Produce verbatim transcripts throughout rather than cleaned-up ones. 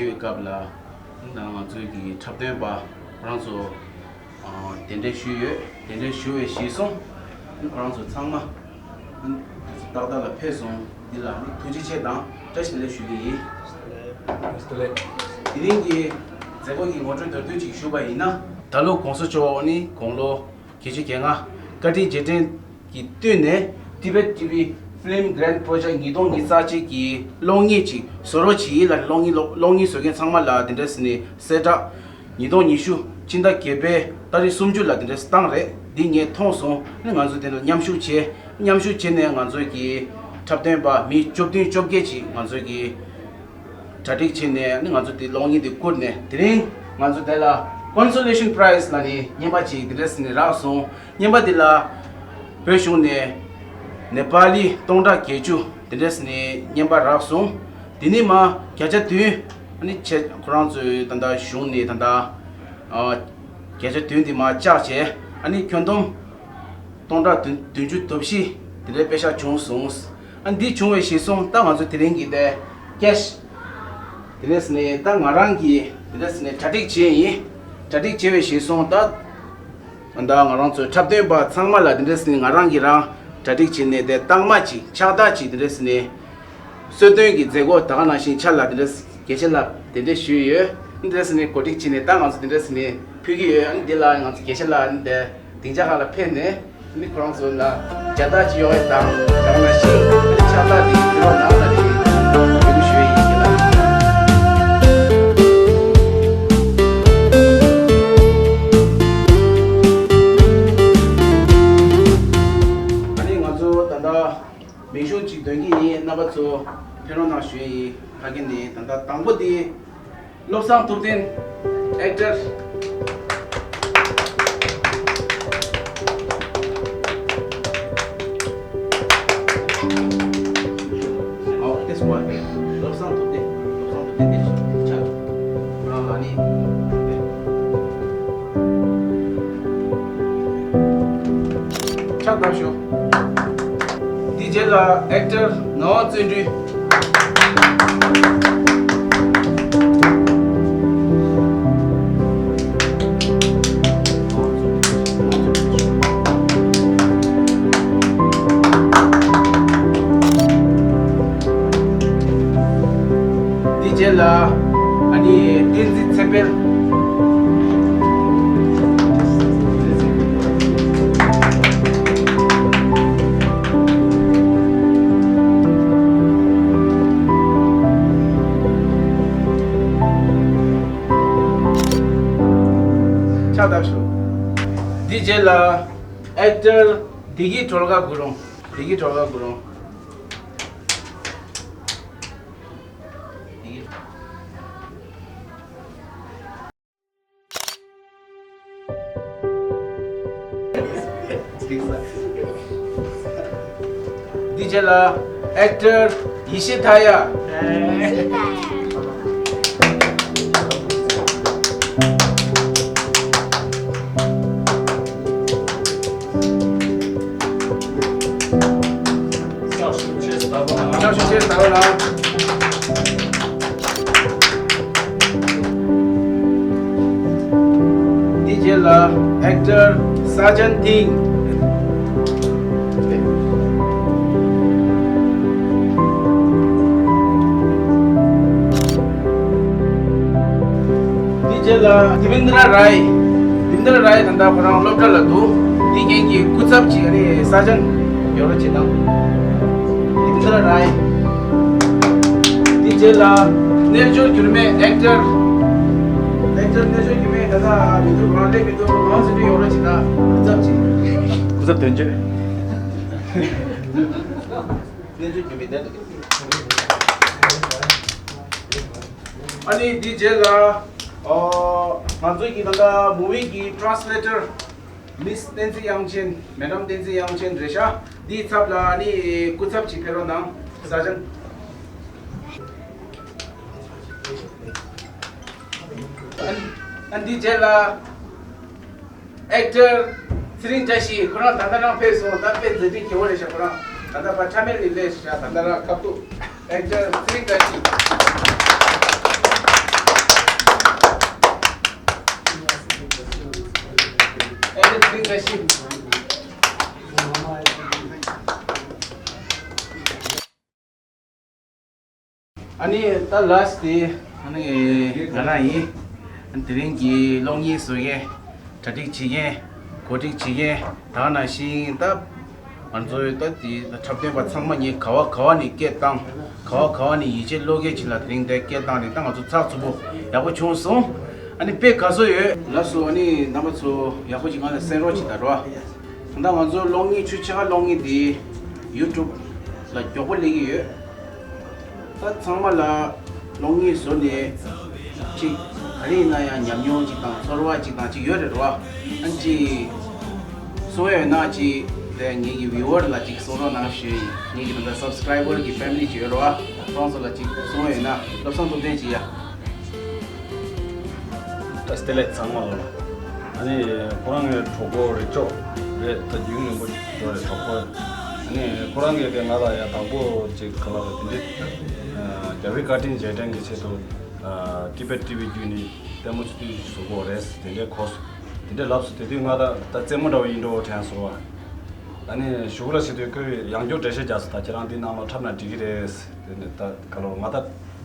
དེའི་སྐབས་ལ་ད་ང་ཚོའི་གི་འཁྲབ་སྟོན་པ་ཁོ་རང་ཚོ་གདན་འདྲེན་ཞུས་ཡོད། གདན་འདྲེན་ཞུ་བའི་གཞིར་བཟུང་ཁོ་རང་ཚོ་ཚང་མ་ཏག་ཏག་ལ་ཕེབས་སོང་། འདི་ལ་ནི་ཐུགས་རྗེ་ཆེ་དང་བཀྲ་ཤིས་བདེ་ལེགས་ཞུ་གི་ཡིན། དེ་རིང་གི་མཛད་སྒོ་གི་ངོ་སྤྲོད་མདོར་བསྡུས་ཅིག་ཞུ་བ་ཡིན་ན། ད་ལོ་གོང་ས་མཆོག་ནི་དགུང་ལོ་བརྒྱད་ཅུ་གྱ་ལྔ་བཀའ་དྲིན་རྗེས་དྲན་གྱི་བསྟུན་ནས་Tibet T V Film Grant Project ཉིས་སྟོང་ཉི་ཤུ་རྩ་གཅིག་གི་གློག་བརྙན་ཅིག་བཟོ་རོགས་གྱིས་ལ་གློག་བརྙན་གློག་བརྙན་བཟོ་མཁན་ཚང་མ་ལ་དེ་འདྲ་ཟེར་ནས་གསལ་བསྒྲགས། ཉིས་སྟོང་ཉི་ཤུ་སྤྱི་ཟླ་བརྒྱད་པའི་ཏ་རིག་སུམ་ཅུ་ལ་དེ་འདྲ་བཏང་རེད། འདི་ངས་མཐོང་སོང་། ནི་ང་ཚོ་དེ་ལ་མཉམ་ཞུགས་བྱས། མཉམ་ཞུགས་བྱས་ནས་ང་ཚོ་གི་འཁྲབ་སྟོན་པ་མི་བཅུ་བདུན་བཅོ་བརྒྱད་ཅིག་ང་ཚོ་གི་གྲ་སྒྲིག་བྱས་ནས་ནི་ང་ཚོ་དེ་གློག་བརྙན་དེ་བསྐུར་ནས། དེ་རིང་ང་ཚོ་དེ་ལ་Consolation Prize ལ་ནི་རྔན་པ་ཅིག་དེ་འདྲ་ཟེར་ནས་རག་སོང་། རྔན་པ་དེ་ལ་བོད་གཞུང་ནས་ནེ་པ་ལི་སྟོང་ཕྲག་བརྒྱད་ཅུ་དེ་འདྲ་ཟེར་ནས་རྔན་པ་རག་སོང་། དེ་ནས་མ་བརྒྱ་ཆ་བདུན་ཨ་ནི་ཆེ་ཁོ་རང་ཚོའི་ད་ལྟ་གཞུང་ནས་ད་ལྟ་ཨ་བརྒྱ་ཆ་བདུན་དེ་མ་བཅག་བྱས། ཨ་ནི་ཁྱོན་བསྡོམས་སྟོང་ཕྲག་བདུན་བདུན་ཅུ་དོན་བཞི་དེ་འདྲའི་པེ་ཤག་བྱུང་སོང་། ཨ་འདི་བྱུང་བའི་གཞིར་བཟུང་ད་ང་ཚོ་དེ་རིང་གི་དེ་ཀེཤ་དེ་འདྲ་ཟེར་ནས་ད་ང་རང་གིས་དེ་འདྲ་ཟེར་ནས་གྲ་སྒྲིག་བྱས་ཡིན། གྲ་སྒྲིག་བྱས་པའི་གཞིར་བཟུང་ད་ད་ང་རང་ཚོའི་འཁྲབ་སྟོན་པ་ཚང་མ་ལ་དེ་འདྲ་ཟེར་ནས་ང་རང་གིས་རང་གྲ་སྒྲིག་བྱས་ནས་དེ་རྟགས་མ་ཅིག་ཕྱག་རྟགས་ཅིག་དེ་འདྲ་ཟེར་ནས། གསོལ་སྟོན་གྱི་མཛད་སྒོ་ད་ག་ནང་བཞིན་ཆ་ལ་དེ་འདྲ་དགེ་བཤེས་ལགས་དེ་འདྲ་ཞུས་ཡོད། འདི་འདྲ་ཟེར་ནས་གོ་སྒྲིག་བྱས་ནས་ད་ང་ཚོ་དེ་འདྲ་ཟེར་ནས་ཕུལ་གྱི་ཡོད། འདི་ལ་ང་ཚོ་དགེ་བཤེས་ལགས་འདི་སྡིངས་ཆ་ཁག་ལ་ཕེབས་ནས་འདི་ཁོ་རང་ཚོ་ལ་རྒྱ་རྟགས་ཅིག་གཡོག་ཡས་དང་ད་ག་ནང་བཞིན་འདི་ཕྱག་རྟགས་འདི་ཕུལ་བ་གནང་ལ་ནི་འབོད་སྐུལ་ཞུ་ཡས་ཡིན་གྱི་ལགས། ཨ་ནི་ང་ཚོ་ད་ལྟ། མིང་གཞུང་གཅིག་འདོན་གྱི་ཡིན། རྣམ་པ་ཚོ་ཕེབས་རོགས་གནང་ཞུ་ཡི་ཡིན། ཕ་གི་ནས་ད་ལྟ་དང་པོ་དེ་བློ་བཟང་ཐུབ་བསྟན། ཨེག་ཊར། ཨོ་ཏེས་ཝན། བློ་བཟང་ཐུབ་བསྟན། བློ་བཟང་ཐུབ་བསྟན་དེ་ཆགས། ཨ་ནི། ཕྱག་བརྡབ་ཤོག་འདི་རྗེས་ལ་ཨེག་ཊར་ངག་དབང་བརྩོན་འགྲུས། འདི་རྗེས་ལ་ཨ་ནི་བསྟན་འཛིན་ཚེ་དཔལ། ཕྱག་བརྡབ་ཤོག་འདི་རྗེས་ལ་ཨེག་ཊར་བདེ་སྐྱིད་སྒྲོལ་དཀར་གུ་རུང་། བདེ་སྐྱིད་སྒྲོལ་དཀར་གུ་རུང་། འདི་རྗེས་ལ་ཨེག་ཊར་ཡེ་ཤེས་མཐའ་ཡས། ཕྱག་ཤུགས་ཆེ་ཟླ་བ་ལ། འདི་རྗེས་ལ་ཨེག་ཊར་ས་ཅན་ཐིང་། འདི་རྗེས་ལ་དེ་བིན་དྲ་རའི། དེ་བིན་དྲ་རའི་ད་ལྟ་ཁོ་རང་སློབ་གྲྭ་ལ་འདུག་འདི་རྐྱེན་གྱིས་སྐུ་ཚབ་ཅིག་ཨ་ནི་ས་ཅན་ཡོད་རོགས་བྱེད་དང་། དེ་བིན་དྲ་རའི། འདི་རྗེས་ལ་རྣལ་འབྱོར་འགྱུར་མེད་ཨེག་ཊར། ཨེག་ཊར་རྣལ་འབྱོར་འགྱུར་མེད་ད་ལྟ་མི་འདུག་ཁོ་རང་སླེབས་མི་འདུག་ཁོ་རང་སེམས་ཁྲལ་ཡོད་རོགས་བྱེད་དང་། སྐུ་ཚབ་ཅིག་སྐུ་ཚབ་དོན་གཅོད། རྣལ་འབྱོར་འགྱུར་མེད་བསྡད་འདུག་ཨ་ནི་འདི་རྗེས་ལ་ཨོ་ང་ཚོ་གི་ད་ལྟ་མུ་ཝི་གི་ཊེན་སི་ལེ་ཊར་མིས་བསྟན་འཛིན་དབྱངས་ཅན། མེ་ཌམ་བསྟན་འཛིན་དབྱངས་ཅན་རེད་ཤག་འདིའི་ཚབ་ལ་ཨ་ནི་སྐུ་ཚབ་ཅིག་ཕེབས་རོགས་གནང་། ས་ཅན། ཨ་ཨ་འདི་རྗེས་ལ། ཨེག་ཊར་ཚེ་རིང་བཀྲ་ཤིས། ཁོ་རང་ད་ལྟ་རང་ཕེབས་སོང་། ད་དཔེ་མཛད་འཕྲིན་རྒྱས་པོ་རེད་ཤག་ཁོ་རང་ད་ལྟ་ཕར་ཁྲ་མེར་ནས་སླེབས་ཤག་ད་ལྟ་རང་ཁ་ཐུག་ཨེག་ཊར་ཚེ་རིང་བཀྲ་ཤིས། བཀྲ་ཤིས། ཨ་ནི་ད་ལཱསི་དེ་ཨ་ནི་ང་རང་ཡིན། ཨ་ནི་དེ་རིང་གི་གློག་བརྙན་བཟོ་མཁན། གྲ་སྒྲིག་བྱེད་མཁན། གོ་སྒྲིག་བྱེད་མཁན། ད་ག་ནང་བཞིན་ད་ང་ཚོའི་ད་དེ་འཁྲབ་སྟོན་པ་ཚང་མ་ངས་ག་བ་ག་བ་ནས་སྐད་བཏང་། ག་བ་ག་བ་ནས་ཡིད་ཆེས་བློ་སྐྱེད་ཅིག་ལ་དེ་རིང་འདིར་སྐད་བཏང་ནས་ད་ང་ཚོ་ཚགས་ཚུད་པོ་ཡག་པོ་བྱུང་སོང་། ཨ་ནི་དཔེ་དགའ་བསུ་ཡོད། ལགས་སོ། ཨ་ནི་རྣམ་པ་ཚོ་ཡག་པོ་ཅིག་ང་ལ་གསན་རོགས་བྱེད་ད་རོགས། ད་ལྟ་ང་ཚོ་གློག་བརྙན་ཆུ་ཕྱེད་ཀ་གློག་བརྙན་འདི་ཡུ་ཊུབ་ལ་མགྱོགས་པོ་སླེབས་ཀྱི་ཡོད། ད་ཚང་མ་ལ་གློག་བརྙན་བཟོ་ནས་ཅིག་ག་རེ་ཡིན་ན་ཡང་ཉམས་མྱོང་ཅིག་དང་ཚོར་བ་ཅིག་དང་ཅིག་ཡོད་རེད་རོ། ཨ་ཅིག་གསུང་ཡོད་ན་ཅིག་དེ་ངེད་ཀྱི་བིའུ་ཝར་ལ་ཅིག་གསུང་རོགས་གནང་ཞུ་ཡིན། ངེད་ཀྱི་ད་ལྟ་སབ་སི་ཀ་རའི་བར་གྱི་ཕེ་མི་ལི་ཅིག་ཡོད་རོ། ཁོང་ཚོ་ལ་ཅིག་གསུང་ཡོད་ན་བློ་བཟང་ཐུབ་བསྟན་ཅིག་ཡ། བཀྲ་ཤིས་བདེ་ལེགས་ཚང་མ་ལ། ཨ་ནི་ཁོ་རང་གི་གྲོགས་པོ་རེད་ཅོག་རེད། ད་རྒྱུན་རིང་པོ་འགྲོ་རེད་གྲོགས་པོ། ཨ་ནི་ཁོ་རང་གིས་དེ་ང་ལ་ཡ་དང་པོ་ཅིག་ག་ལ་རེད་དེ་འདྲ། རྒྱ་བོད་བཀའ་དྲིན་རྗེས་དྲན་གྱི་ཆེད་དུ་ཊི་བེཊ་ཊི་ཝི་བརྒྱུད་ནས་ལྟད་མོ་ཅིག་བཟོ་དགོས་རེད་དེ་འདྲའི་གོ་སོང་། དེ་འདྲའི་ལབ་སོང་། དེ་དུས་ང་ད་ད་རྩེད་མོ་འདྲ་བོ་ཡིན་འགྲོ་དྲན་སོང་བ། ཨ་ནི་ཞུ་གུ་ལ་བྱེད་དུས་ཁོས་ཡང་བསྐྱར་འགྲེལ་བཤད་རྒྱག་སོང་། ད་ཁྱེད་རང་འདི་ནང་ལ་འཁྲབ་ན་འགྲིག་གི་རེད། དེ་ནས་ད་ག་ལ་ང་ད་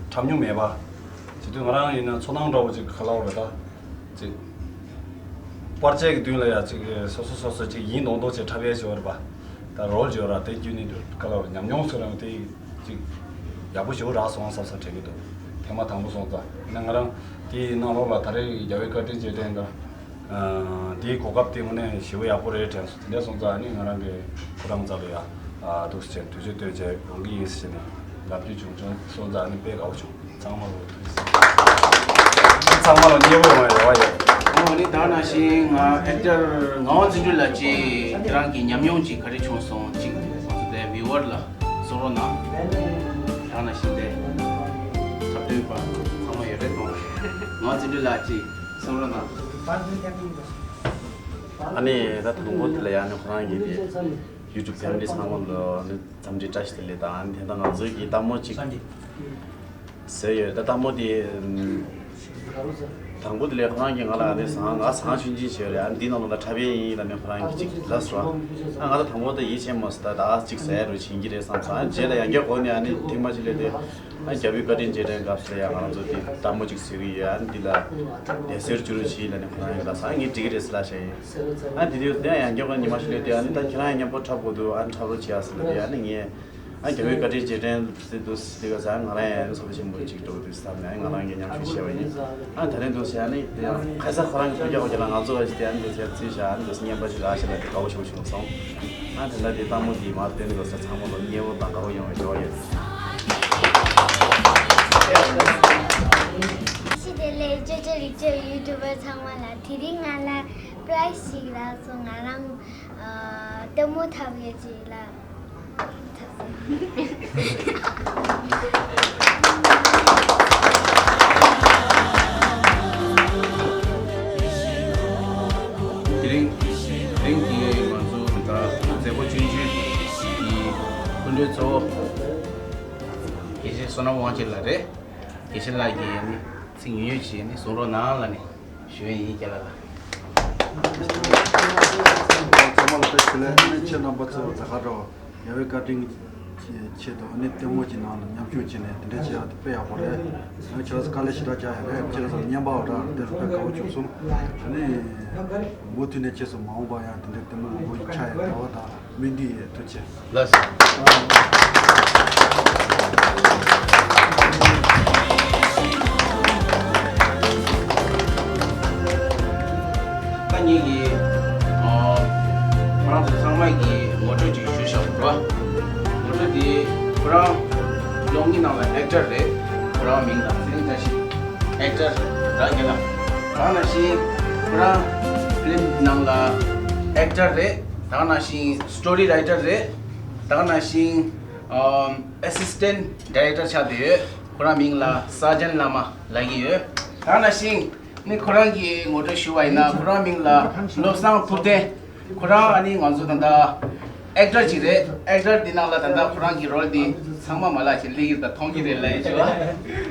འཁྲབ་མྱོང་མེད་པ། བྱེད་དུས་ང་རང་ཡིན་ན་ཚོར་སྣང་འདྲ་བོ་ཅིག་ག་ལ་བ་རེད་ད། ཅིག་པར་ཆས་ཀྱི་མདུན་ལ་ཡ་ཅིག་སོ་སོ་སོ་སོ་ཅིག་ཡིན་མདོག་མདོག་ཅིག་འཁྲབ་ཡས་ཅིག་ཡོད་རེད་པ། ད་རོལ་ཅིག་ཡོད་ར། དེ་བརྒྱུད་ནས་ག་ལ་བ་ཉམས་མྱོང་ཚོར་རང་དེ་ཅིག་ཡག་པོ་ཞེ་པོ་རག་སོང་བསམ་བསམ་དྲན་གྱི་འདུག་ཐེངས་མ་དང་པོ་སོང་ཙང་ཡིན་ན་ང་རང་དེའི་ནང་ལོགས་ལ་ད་རེས་རྒྱ་བོད་བཀའ་དྲིན་རྗེས་དྲན་དང་། དེའི་གོ་སྐབས་དེ་དངོས་གནས་ཞེ་པོ་ཡག་པོ་རེད་དྲན་སོང་། དེ་འདྲ་སོང་ཙང་ཨ་ནི་ང་རང་གིས་ཁོ་རང་རྩ་ལ་ཡ་འདུག་སེ་བྱས་དུས་ཚོད་བཏོན་བྱས་ཡོང་གི་ཡིན་ཟེར་ནས་ལབ་རྒྱུ་བྱུང་བྱུང་སོང་ཙང་ཨ་ནི་དཔེ་དགའ་བོ་བྱུང་། ཚང་མ་ལ་ཐུགས་རྗེ་ཆེ། ཚང་མ་ལ་མཉེས་པོ་ཡོང་བའི་རེ་བ་ཡོད། ཨོ་ནི་ད་ནང་བཞིན་ང་ཨེག་ཊར་ངག་དབང་བརྩོན་འགྲུས་ལགས་ཀྱིས་ཁྱེད་རང་གི་ཉམས་མྱོང་ཅིག་ག་རེ་བྱུང་སོང་ཅིག་ང་ཚོ་དེ་བིའུ་ཝར་ལ་གསུང་རོགས་གནང་། ད་ནང་བཞིན་དེ་འཁྲབ་སྟོན་པ་ཚང་མ་ཡོད་རེད་དོ། ངག་དབང་བརྩོན་འགྲུས་ལགས་ཀྱིས་གསུང་རོགས་གནང་། ཨ་ནི་ད་དང་པོ་དེ་ལ་ཡང་ནི་ཁོ་རང་གི་དེ་ཡུ་ཊུབ་ཕེ་མི་ལི་ཚང་མ་ལ་ནི་འཚམས་འདྲི་བཀྲ་ཤིས་བདེ་ལེགས་དང་། ཨ་ནི་དེ་ད་ང་ཚོའི་གི་ལྟད་མོ་གཅིག་བཟོས་ཡོད། ད་ལྟད་མོ་དེ་དང་པོ་དེ་ལས་ཁོ་རང་གིས་ང་ལ་ཨ་ནི་ཟངས་ང་ཟངས་ཆུང་ཆུང་བྱས་རེད། ཨ་ནི་འདི་ནང་ལ་འཁྲབ་ཡས་ཡིན་ལབ་ནས་ཁོ་རང་གིས་གཅིག་ལབ་སོང་། ཨ་ང་ད་དང་པོ་ད་ཡིད་ཆེས་མ་སོང་། ད་ད་གཅིག་བཟོ་ཡ་རུ་བྱིན་གྱི་རེད་བསམ་སོང་། ཨ་ནི་རྗེས་ལ་ཡང་བསྐྱར་གོ་ནས་ཨ་ནི་ཐེངས་མ་གཅིག་སླེབས་ཏེ། ཨ་རྒྱ་བོད་བཀའ་དྲིན་རྗེས་དྲན་སྐབས་སུ་ཡང་ང་རང་ཚོ་འདི་ལྟད་མོ་གཅིག་བཟོ་གི་ཡོད། ཨ་ནི་འདི་ལ་དེབ་གཟིགས་བཅུག་རོགས་གྱིས་ལབ་ནས་ཁོ་རང་ཡང་ལབ་སོང་། ཨ་ངས་འགྲིག་གི་རེད་ཟེར་ལབ་བྱས་ཡིན། ཨ་དེ་དུས་དེ་ཡང་ཡང་བསྐྱར་ཁོ་ཉི་མ་ཞིག་སླེབས་དུས་ཨ་ནི་ད་ཁྱེད་རང་ཡང་མཉམ་པོ་འཁྲབ་དགོས་འདུག་ཨ་ནི་འཁྲབ་རོགས་བྱེད་ཨ་ཟེར་ལབ་དུས་ཨ་ནི་ངས་ཨ་རྒྱ་བོད་བཀའ་དྲིན་རྗེས་དྲན་ཟེར་འདུག་ཟེར་དུས་ཨ་ང་རང་ཡང་ཚོར་བ་ཆེན་པོ་ཅིག་འགྲོ་གི་འདུག་བསམ་ནས་ཨ་ང་རང་གིས་མཉམ་ཞུགས་བྱས་པ་ཡིན། ཨ་ད་རེས་འདུག་ཟེར་ཨ་ནི་དེ་ཡང་ཁ་སང་ཁོ་རང་གི་ཐུགས་རྒྱག་པ་ཁྱེད་རང་ང་ཚོ་བ་ཞིག་དེ་ཨ་ནི་འདུག་ཟེར་རྩིས་བཞག་ཨ་ནི་འདུག་ཟེར་བརྙན་པར་ཞིག་རག་ཞེས་ལབ་དེ་དགའ་བོ་ཞེ་པོ་བྱུང་སོང་། ཨ་དེ་འདྲ་དེ་ལྟད་མོ་དེ་མར་སྟོན་དགོས་ས་ཚང་མ་ལ་མཉེས་པོ་དང་དགའ་བོ་ཡོང་བའི་རེ་བ་ཡོད། ཕྱི་དེ་ལས་ཅོ་ཅོ་རིག་ཅོ་ཡུ་ཊུབ་པར་ཚང་མ་ལ་དེ་རིང་ང་ལ་པ་རའི་ཛི་ཞིག་རག་སོང་། ང་རང་ལྟད་མོ་འཁྲབ་ཡོད་ཅིག་ལ། དེ་རིང་དེ་རིང་གི་ང་ཚོ་ད་མཛད་སྒོ་ཆུང་ཆུང་གི་སྐུ་མགྲོན་གཙོ་བོ་དགེ་བཤེས་བསོད་ནམས་དབང་ཆེན་ལགས་རེད། དགེ་བཤེས་ལགས་ཀྱིས་ཨ་ནི་ཚིག་ཉུང་ཉུང་ཅིག་ཨ་ནི་གསུང་རོགས་གནང་ལབ་ནས་ཞུ་ཡས་ཡིན། རྒན་ལགས་ལ། ཚང་མ་ལ་བཀྲ་ཤིས་བདེ་ལེགས། ཨ་ནི་ཁྱེད་རྣམ་པ་ཚོ་ད་ག་རང་རྒྱ་བོད་བཀའ་དྲིན་གྱི་ཆེད་དུ་ཨ་ནི་ལྟད་མོ་གྱི་ནང་ལ་མཉམ་ཞུགས་བྱས་ནས་དེ་འདྲ་བྱས་ཡག་དེ་དཔེ་ཡག་པོ་རེད། ཨ་ནི་ཁྱེད་རང་ཚོ་དཀའ་ལས་ཞེ་དྲག་རྒྱག་ཡག་རེད། ཁྱེད་རང་ཚོ་བརྙན་པར་འོ་དྲག་དེ་ཚོ་དཔེ་དགའ་བོ་བྱུང་སོང་། ཨ་ནི་མུ་མཐུད་ནས་ཁྱེད་ཚོ་མ་འོངས་པ་ཡང་དེ་འདྲའི་ལྟད་མོ་མང་པོ་ཞིག་ཆགས་ཡག་རེ་བ་དང་སྨོན་འདུན་ཡོད། ཐུགས་རྗེ་ཆེ། ལགས་སོ། ད་ངེད་ཀྱིས་ཨ་ཁོ་རང་ཚོ་ཚང་མ་གིས་ངོ་སྤྲོད་ཅིག་ཞུས་བཞག་པ་རེད་བ། ངོ་སྤྲོད་འདི་ཁོ་རང་གློག་བརྙན་ནང་ལ་ཨེག་ཊར་རེད། ཁོ་རང་མིང་ལ་ཚེ་རིང་བཀྲ་ཤིས། ཨེག་ཊར་རང་རྒྱལ་ལ། ད་ག་ནང་བཞིན་ཁོ་རང་ཕི་ལིམ་ནང་ལ་ཨེག་ཊར་རེད། ད་ག་ནང་བཞིན་སི་ཊོ་རི་རའི་ཊར་རེད། ད་ག་ནང་བཞིན་ཨ་ཨེ་སི་སི་ཊེན་ཊི་ཌའི་རེག་ཊར་ཆགས་བསྡད་ཡོད། ཁོ་རང་མིང་ལ་ས་ཇན་བླ་མ་ལབ་ཀྱི་ཡོད། ད་ག་ནང་བཞིན་ནི་ཁོ་རང་གི་ངོ་སྤྲོད་ཞུ་བ་ཡིན་ན་ཁོ་རང་མིང་ལ་བློ་བཟང་ཐུབ་བསྟན། ཁོ་རང་ཨ་ནི་ང་ཚོ་ད་ལྟ་ཨེག་ཊར་ཅིག་རེད། ཨེག་ཊར་འདི་ནང་ལ་ད་ལྟ་ཁོ་རང་གི་རོལ་འདི་ཚང་མ་མ་ལག་ཅིག་སླེབས་ཀྱི་ད་མཐོང་གི་རེད་ལབ་ཡོད་ཅིག་བ།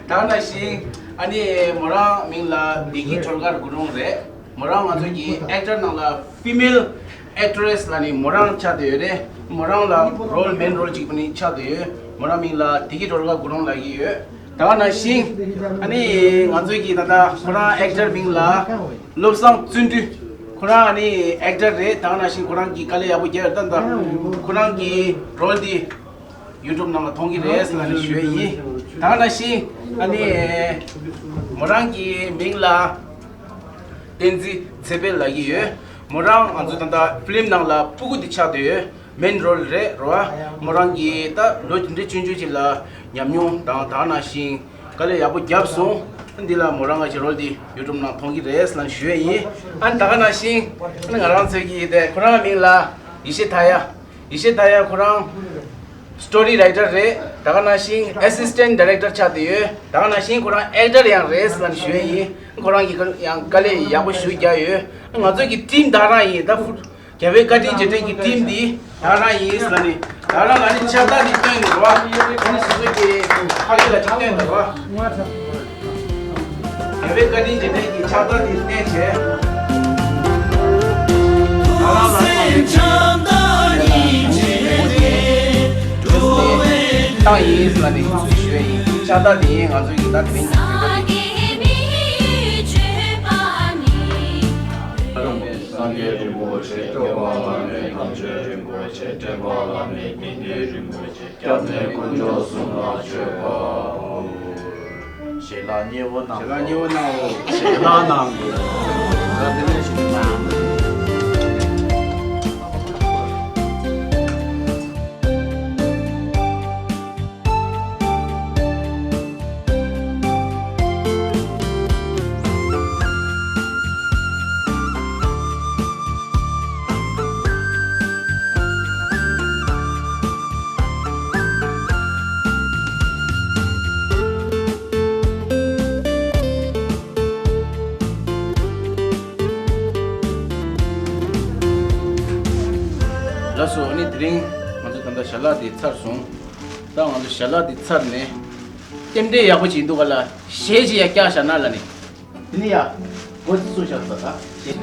ད་ག་ནང་བཞིན་ཨ་ནི་མོ་རང་མིང་ལ་བདེ་སྐྱིད་སྒྲོལ་དཀར་དགུ་རུང་རེད། མོ་རང་ང་ཚོ་གི་ཨེག་ཊར་ནང་ལ་ཕི་མེལ་ཨེག་ཊི་རེ་སི་ལབ་ནི་མོ་རང་ཆགས་བསྡད་ཡོད་རེད། མོ་རང་ལ་རོལ་མེན་རོལ་གཅིག་པུ་ནི་ཆགས་བསྡད་ཡོད། མོ་རང་མིང་ལ་བདེ་སྐྱིད་སྒྲོལ་དཀར་དགུ་སྒྲོན་ལབ་ཀྱི་ཡོད། ད་ག་ནང་བཞིན་ཨ་ནི་ང་ཚོའི་གི་ད་ལྟ་ཁོ་རང་ཨེག་ཊར་མིང་ལ་བློ་བཟང་བརྩོན་འགྲུས། ཁོ་རང་ཨ་ནི་ཨེག་ཊར་རེད། ད་ག་ནང་བཞིན་ཁོ་རང་གི་དཀའ་ལས་ཡག་པོ་རྒྱག་ཡོད། ད་ད་ཁོ་རང་གི་རོལ་དེ་ཡུ་ཊུབ་ནང་ལ་མཐོང་གི་རེད་ལབ་ནས་ཞུ་ཡ་ཡིན། ད་ག་ནང་བཞིན་ཨ་ནི་མོ་རང་གི་མིང་ལ་བསྟན་འཛིན་ཚེ་འཕེལ་ལབ་ཀྱི་ཡོད། མོ་རང་ང་ཚོ་ད་ལྟ་ཕི་ལིམ་ནང་ལ་སྤུ་གུ་དེ་ཆགས་བསྡད་ཡོད། མེན་རོལ་རེད་རོ། མོ་རང་གིས་ད་ལོ་དེ་འདྲའི་ཆུང་ཆུང་ཅིག་ལ་ཉམས་མྱོང་དང་ད་ག་ནང་བཞིན་དཀའ་ལས་ཡག་པོ་བརྒྱབ་སོང་། འདི་ལ་མོ་རང་ང་ཅིག་རོལ་དེ་ཡུ་ཊུབ་ནང་མཐོང་གི་རེད་ལབ་ཞུ་ཡ་ཡིན། ཨ་ནི་ད་ག་ནང་བཞིན་ཨ་ནི་ང་རང་ཚོའི་གི་དེ་ཁོ་རང་མིང་ལ་ཡེ་ཤེས་མཐའ་ཡས། ཡེ་ཤེས་མཐའ་ཡས་ཁོ་རང་སི་ཊོ་རི་རའི་ཊར་རེད། ད་ག་ནང་བཞིན་ཨེ་སི་སི་ཊེན་ཊི་ཌའི་རེག་ཊར་ཆགས་བསྡད་ཡོད། ད་ག་ནང་བཞིན་ཁོ་རང་ཨེག་ཊར་ཡང་རེད་ལབ་ཞུ་ཡ་ཡིན། ཁོ་རང་གིས་ཡང་དཀའ་ལས་ཡག་པོ་ཞེ་པོ་རྒྱག་ཡོད། ང་ཚོ་གི་ཊིམ་ད་ག་རང་ཡིན། ད་ཕུ་རྒྱལ་བའི་བཀའ་དྲིན་རྗེས་དྲན་གྱི་ཊིམ་འདི་ད་ག་རང་ཡིན་ལབ་ནི། ད་ག་རང་ལ་ནི་ཕྱག་རྟགས་འདི་སྟོན་དགོས་པ། ཨ་ནི་སོ་སོ་གི་ཕ་གི་ལ་ཅིག་སྟོན་དགོས་པ། རྒྱལ་བའི་བཀའ་དྲིན་རྗེས་དྲན་གྱི་ཕྱག་རྟགས་འདི་བསྟན་བྱས། ད་ག་རང་ལ་ནི་ཕྱག་རྟགས་ཡིན་ལབ་ནི་ཞུ་ཡ་ཡིན། ཕྱག་རྟགས་འདི་ང་ཚོ་ཡིན་ད་དེ་རིང་གི་བོད་པ་སངས་རྒྱས་རིན་པོ་ཆེ། སྐྱོབ་པ་བླ་མེད་དམ་ཆོས་རིན་པོ་ཆེ། འདྲེན་པ་བླ་མེད་དགེ་འདུན་རིན་པོ་ཆེ། སྐྱབས་གནས་དཀོན་མཆོག་གསུམ་ལ་མཆོད་པ་འབུལ། ཞལ་ལག་མཉེས་པོ་གནང་། ཞལ་ལག་མཉེས་པོ་གནང་འོ། ཞལ་ལག་གནང་དགོས། ད་དེ་ནས་ཞུ་གནང་། ལགས་སོ། ཨ་ནི་དེ་རིང་ང་ཚོ་ད་ལྟ་ཞལ་ལག་དེ་ཚར་སོང་། ད་ང་ཚོ་ཞལ་ལག་དེ་ཚར་ནས་རྟེན་འབྲེལ་ཡག་པོ་ཅིག་འདུག་ག་ལ་གཞས་ཅིག་ཡ་བཀྱག་བཞག་ན་ལ་ནི། དེ་ནི་ཡ། སྒོ་ཚུགས་བཞག་ས་ད།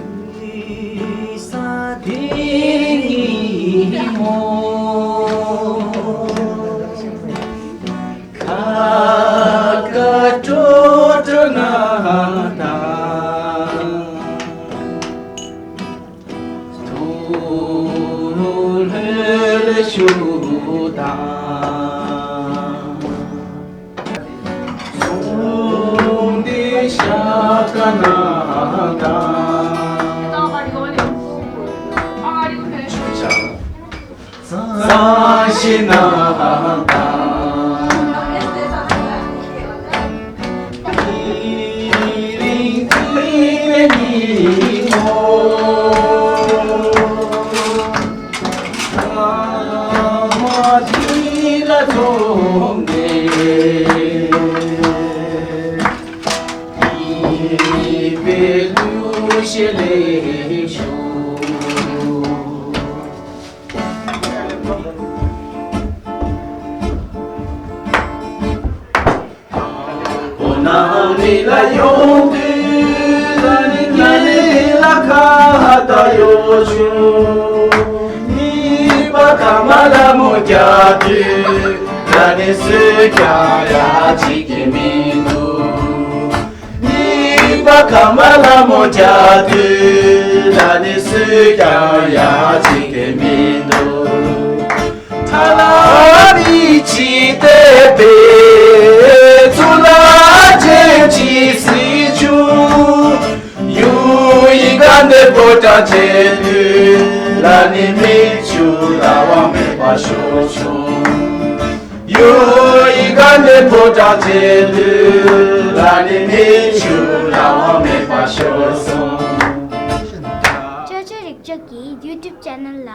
ཅོ་ཅོ་རིག་ཅོ་གི་ཡུ་ཊུབ་ཅེ་ནལ་ལ་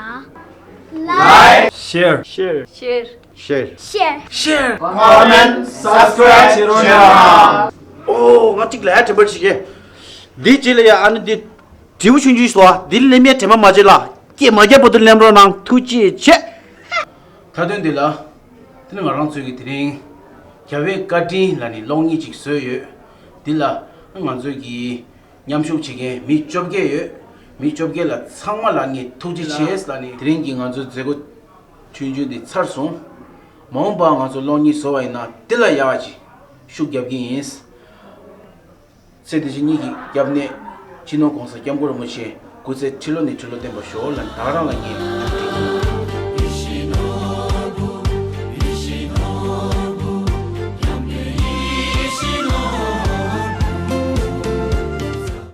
ལའིཀ། ཤེར། ཤེར། ཤེར། ཤེར། ཤེར། ཤེར། ཀོ་མེན་ཊི། སབ་སི་ཀི་རའིབ་བྱེད་རོགས་གནང་། ཨོ་ང་གཅིག་ལ་དྲན་པ་བྱེད་ཀྱི། འདི་རྗེས་ལ་ཡ་ཨ་ནི་འདི་དྲིལ་བུ་ཆུང་ཆུང་ཞིག་འདུག་འདི་ལེན་མཁན་དྲན་པ་མ་བརྗེད་ལ་སྐད་མ་རྒྱག་བར་དུ་ལེན་རོགས་གནང་། ཐུགས་རྗེ་ཆེ། མཐའ་དོན་འདི་ལ། དེ་ནི་ང་རང་ཚོའི་གི་དེ་རིང་རྒྱལ་བའི་བཀའ་དྲིན་ལ་ནི་གློག་བརྙན་ཅིག་བཟོས་ཡོད། འདི་ལ་ང་ཚོའི་གི་ མཉམ་ཞུགས་བྱེད་མཁན་མི་བཅོ་བརྒྱད་ཡོད། མི་བཅོ་བརྒྱད་ལ་ཚང་མ་ལ་ངས་ཐུགས་རྗེ་ཆེ་ལབ་ནས། དེ་རིང་གི་ང་ཚོའི་མཛད་སྒོ་ཆུང་ཆུང་འདི་ཚར་སོང་། མ་འོངས་པར་ང་ཚོ་གློག་བརྙན་བཟོ་བ་ཡིན་ན་འདི་ལས་ཡག་ཅིག་ཤུགས་རྒྱབ་ཀྱི་ཡིན། ཚེ་འདི་ཕྱི་གཉིས་ཀྱི་སྐྱབས་གནས་སྤྱི་ནོར་༸གོང་ས་༸སྐྱབས་མགོན་རིན་པོ་ཆེ་སྐུ་ཚེ་ཁྲི་ལོ་ནས་ཁྲི་ལོ་བརྟན་པར་ཤོག་ལ་ད་རང་ལ་ངས་